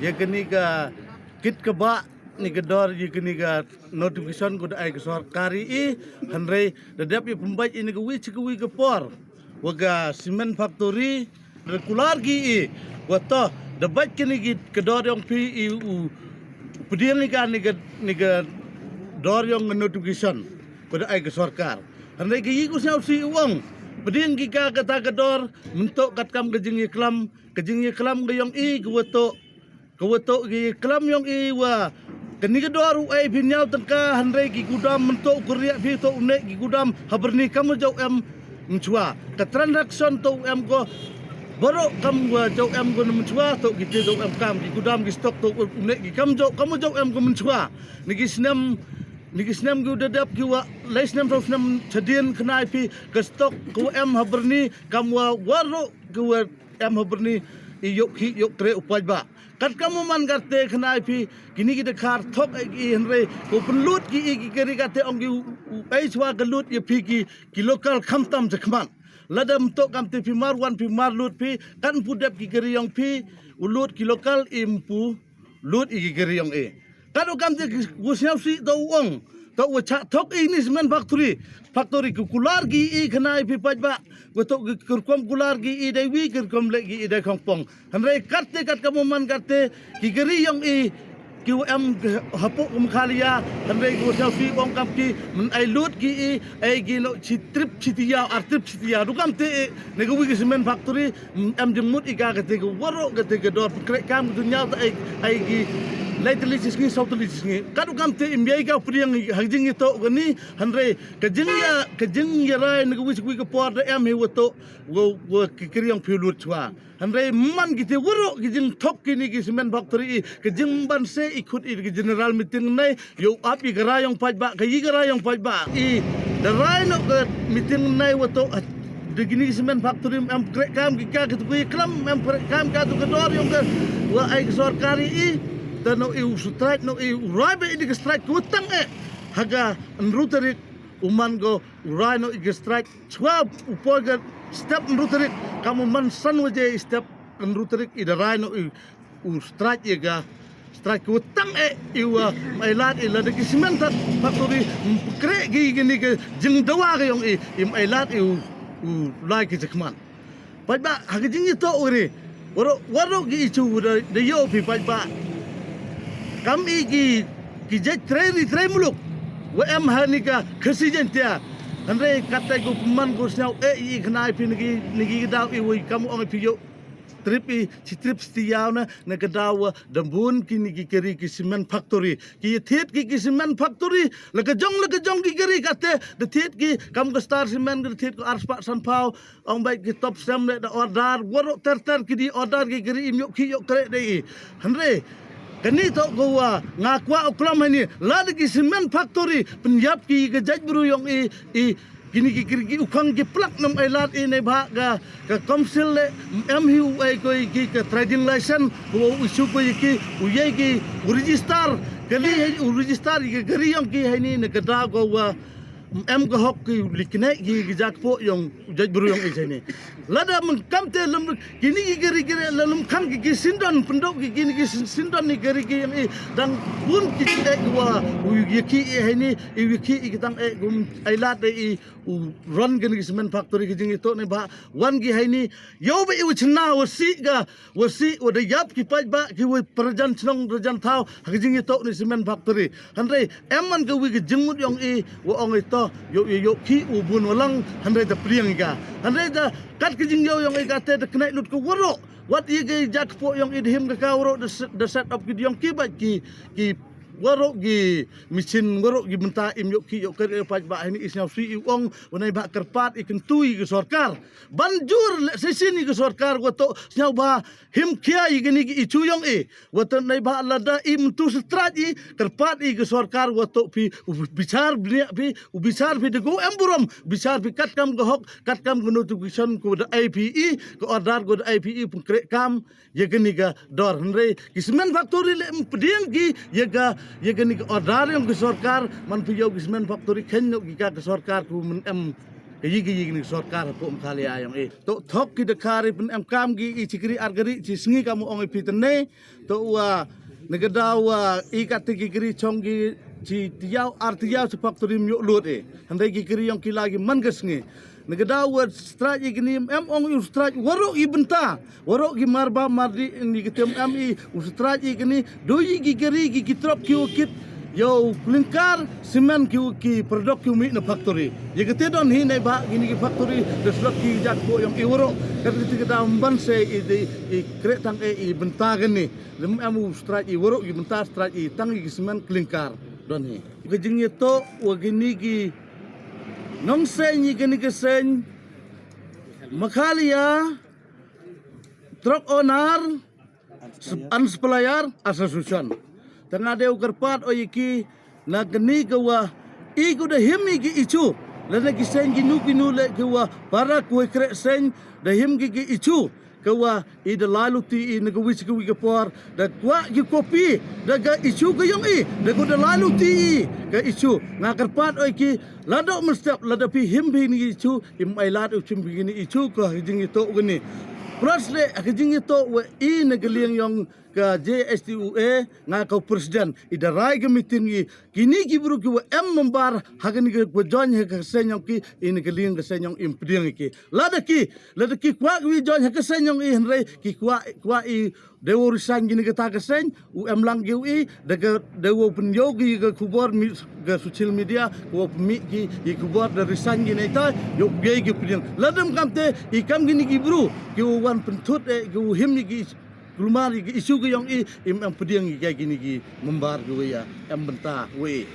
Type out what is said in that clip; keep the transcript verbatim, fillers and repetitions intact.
ïa kane ka kit kaba, ne ka dor ïa kane ka notification ka da ai ka sorkar ïa i, hynrei da dep ïa pynbeit ïa kane ka wei sha ka wei ka por wa ka cement factory da kular ki i, wa to da beit kane ka dor ïong phi i u pdiang ïa kane ka, ne ka dor ïong ka notification ka da ai ka sorkar. Hynrei ka i ka u sngewsih u ong, pdiang ki ka kata ka dor mynta katkam ka jingïaklam, ka jingïaklam ka ïong i ka wa to, ka wa to ki klam ïong i wa kane ka dor u ai phi ñiaw tyngka, hynrei ki gudam mynta u kyrriah phi to u neh ki gudam ha byrni kam u jaw em mynchwa. Ka transaction to u em ko baroh kam wa jaw em ko mynchwa, to ki te jaw em kam ki gudam ki stock to u neh ki kam jaw, kam u jaw em ko mynchwa. Ni ki snem, ni ki snem ki u da dep ki wa lai snem saw snem chadien khnai phi ka stock ko em ha byrni kam wa waroh ki wa em ha byrni i ïoh khih ïoh treh u paidbah. Katkam u man kate khnai phi kine ki dkhar thok ïa ki, hynrei ko pynlut ki i ki kari kate ong ki u, u ai chwa ka lut ïa phi ki, ki local khamtam chakhmat. Lada mynta kamte phi mar wan phi mar lut phi, kan pu dep ki kari ïong phi u lut ki local, im pu lut ïa ki kari ïong i. Katto kamte ki wa sngewsih to u ong, to wa chah thok i ni cement factory, factory ki kular ki i khnai phi paidbah, wa to ki kyrkom kular ki i dei wi, kyrkom leh ki i dei khongpong. Hynrei kate katkam u man kate ki kari ïong i ki wa em hapoh ka Meghalaya, hynrei ki wa sngewsih u ong kam ki, men ai lut ki i, ai ki noh chi trip chi tiaw, ar trip chi tiaw. Du kamte i, ne ka wi ka cement factory, em jingmut i ka kate ka waroh kate ka dor, pynkhreh kam ka tu ñiaw ta ai, ai ki lai tylli chi sngi, saw tylli chi sngi. Katto kamte im ïai ka pdiang ha jingïatoh kani, hynrei ka jingïa, ka jingïarai na ka wi sha ka wi ka por da em hi wa to, wa, wa ki kari ïong phi u lut chwa. Hynrei man kite waroh ki jingthok kine ki cement factory i, ka jingban se i khut i ki general meeting nai, ïoh ap i ka rai ïong paidbah, ka i ka rai ïong paidbah. I da rai noh ka meeting nai wa to, da kine ki cement factory em kreh kam ki ka, ka tu ki klam em kreh kam ka tu ka dor ïong ka wa ai ka sorkar i, ta noh i u strike noh i u rai ba i di ka strike ka wa tang eh. Ha ka hynru tarik u man ko u rai noh i ka strike. Chwa u poi ka step hynru tarik, kam u man san waje i step hynru tarik i da rai noh i u strike ïa ka, strike ka wa tang eh i wa, em ai lad i lada ki cement factory em pynkhreh ki kine ka jingdawa ka ïong i, em ai lad i u, u lai ki chakhmat. Paidbah ha ka jingïatoh u ri, waroh, waroh ki i chu da, da ïoh phi paidbah. Kam i ki, ki jait trei ri trei muluk wa em ha ni ka Khasi Jaiñtia. Hynrei katai ko pynman ko sñiaw eh i khnai phi na ki, na ki daw i wei kam ong phi ïoh trip i, chi trip chi tiaw na, na ka daw wa da bun kini ki kari ki cement factory. Ki thied ki, ki cement factory, la ka jong, la ka jong ki kari kate, da thied ki, kam ka Star Cement, da thied ko arspah sanphaw, ong beit ki Top Cem le da order, waroh ter ter ki di order ki kari im ïoh khih ïoh treh de i. Hynrei kani to ko wa nga kwah u klam hani, lada ki cement factory pynïap ki ka jaitbru ïong i, i kini ki kri ki u khang ki plak nam ai lad i, neibhah ka, ka council le em hi u ai ko i ki ka trading license, ko u issue ko i ki, u ïai ki u register, kali u register i ka kari ïong ki hani ne ka da ko wa em ka hok ki u likne ki, ki jakpoh ïong u jaitbru ïong i hani. Lada men kamte lem kini ki kari kari la lem khang ki, ki syndon pyndoh ki, kini ki syn-, syndon ni kari ki ïong i, dang bun ki eh wa u ïa ki i hani, i ïa ki i ki tang eh kum ai lad i u run kini ki cement factory ki jingïatoh neibhah wan ki hani. Ïoh ba i u chna wa sih ka, wa sih wa da ïap ki paidbah ki wa perjan chnong perjan thaw ha ka jingïatoh ni cement factory. Hynrei em man ka wi ka jingmut ïong i wa ong i to ïoh, ïoh, ïoh khih u bun wa lang, hynrei da pdiang i ka. Hynrei da kat ka jingïoh ïong i kate da kynai lut ka waroh. Wat i ka jakpoh ïong i da him ka ka waroh da set, da set up ki ïong ki bad ki, ki waroh ki machine, waroh ki bynta im ïoh khih ïoh kari paidbah hani. I sñiaw sih i ong wa neibhah kyrpad i kyntu i ka sorkar ban jur le shisien i ka sorkar wa to sñiaw ba him khia i kini ki i chu ïong i. Wa to neibhah lada i myntu strike i, kyrpad i ka sorkar wa to phi u bichar bniah phi, u bichar phi da ko em burom, bichar phi katkam ka hok, katkam ka notification ko da ai phi i, ka order ko da ai phi i, pynkreh kam ïa kani ka dor. Hynrei ki cement factory le em pdiang ki ïa ka, ïa kani ka order ïong ka sorkar, man phi ïoh ki cement factory khein noh ki ka, ka sorkar ko men em Ka yi ka yi ni sorkar hapoh Meghalaya yong i. To thok ki dakari pun em kam ki i chikri argari chi sngi kam ong i pitene. To wa nagada wa i kate ki kri chong ki chi tiaw ar tiaw chi factory myo lut e. Handai ki kri yong ki lagi man ka sngi. Nagada wa strike i kini em ong i strike warok i benta. Warok ki marba mardi ni kitem em i u strike i kini do yi ki kri ki kitrop ki u kit. Yow klingkar simen ki u ki produk ki u mi na factory. Ye kate don hi nai ba kini ki factory da slot ki jak bo yong i warok. Kata kata kata ban se i di i kretang e i benta kini. Lem em u strike i warok i benta strike i tang i ki simen klingkar don hi. Ka jing ye to wa kini ki nong sen i kini ki sen Meghalaya Truck Owner and Supplier Association. Tanga deu kerpat o iki na kini ke wa i ku da him i ki ichu. Lana ki sen ki nu ki nu le ke wa para ku kre sen da him ki ki ichu. Ke wa i da lalu ti i na ka wis ka wi ka por da kwa ki kopi da ka ichu ka yong i da ku da lalu ti i ka ichu nga kerpat o iki. Lada mynstep lada phi him phi ni ichu im ai lad u chim phi ni ichu ka jing ito gani. Plus le ka jing ito wa i na ka liang yong ka J S T U A nga ka president i da rai ka meeting i kini ki bru ki wa em member ha kani ka wa join ha ka senyong ki i na ka liang ka senyong im pdiang ki. Lada ki lada ki kwa ki join ha ka senyong i hynrei ki kwa kwa i Dewo resign kini kata ka seny u em lang ki u i da ka dewo pynyo ki ka khubor mi ka social media ko pmi ki i khubor da resign kini ta yo ki ki pdiang. Ladam kam te i kam kini ki bru ki u wan pyntut e ki u him ki kulmar ki isu ki yong i im em pdiang ki kini ki member ki u ya em benta u i.